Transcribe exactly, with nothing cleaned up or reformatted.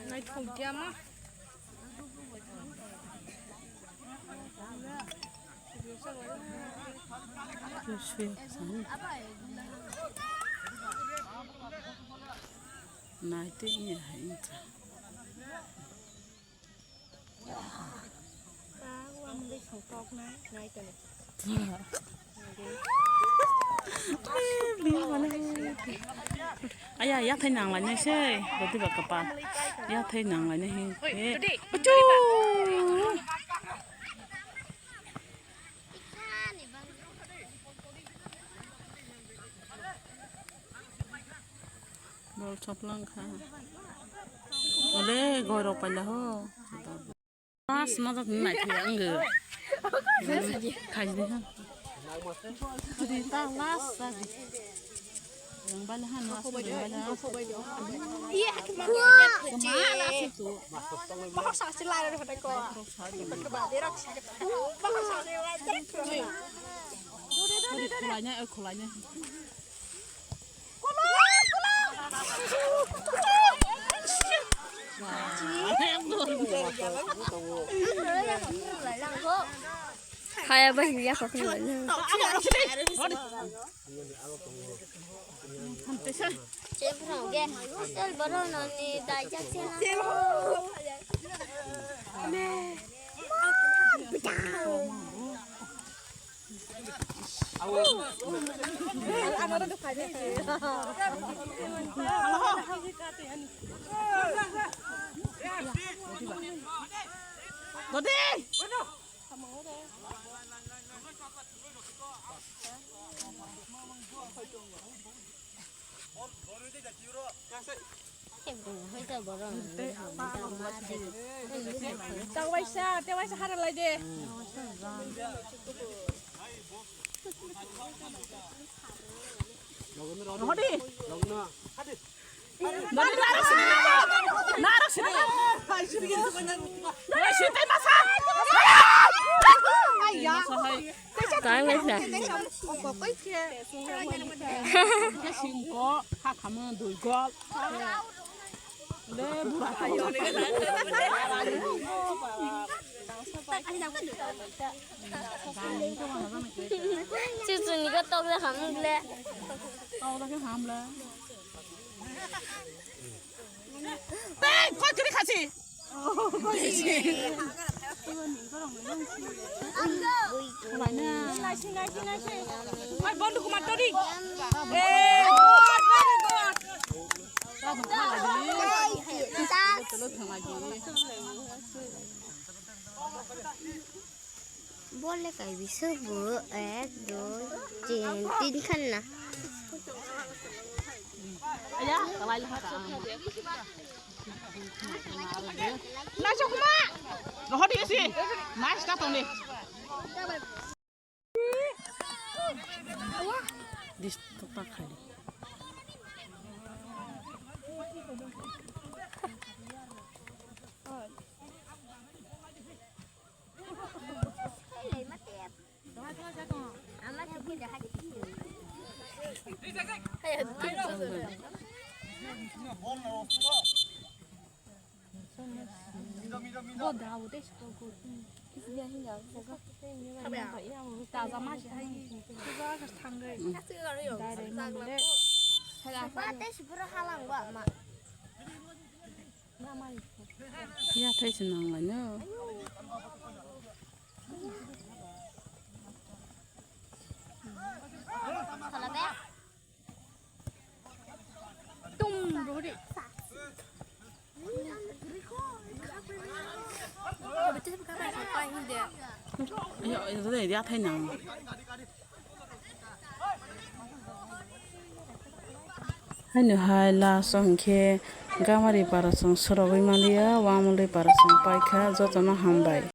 Naithok dia ma. Naitwi wngya hai wngkha. Aya, yathai nanglainai se, bodi ba kapal. Yathai nanglainai he. He. Achu! Bol choplang kha. Ole, goi rok paila ho. Mas, mas, nai thai ang ge. Khai de ha. Churi ta las sa. Yang bala ha, nas bala. Iya, kemana? Bahasa sih lah ada ko. Bahasa sih lah. Khulanya, eh, khulanya. Kaya ba ya kok ni. Chem rong ge. Tel boro no ni dai jak se na. Tei apa ang buat di. Tei waisa, tei waisa hara lai de. Hodi. Hodi, narok sini. Narok sini. Narok sini, tei masa. Ayah. Tang lai sa. Singko, ha khamo dui gol. Le bura. Chuchuni ko tok le khamo le. Tok le khamo le. Tei, koi kiri khasi. Oi, Bondu Kumar Todik. Eh, good, very good. Bol le kai bisu bu, ek, dui, tin, tin khan na. Aya, kalai le kha. Naisok ma. Rohor di si. Nice ka tong di. Dis tok tak khai. Ya, tei se nang lai no. Tum, rori. Ayo, ayo, ayo, ya, thai nang. Haino hai last o hinkhe Gamari para chwng sorogwi manliya, Wamwlwi para chwng paikha, jotono hambai.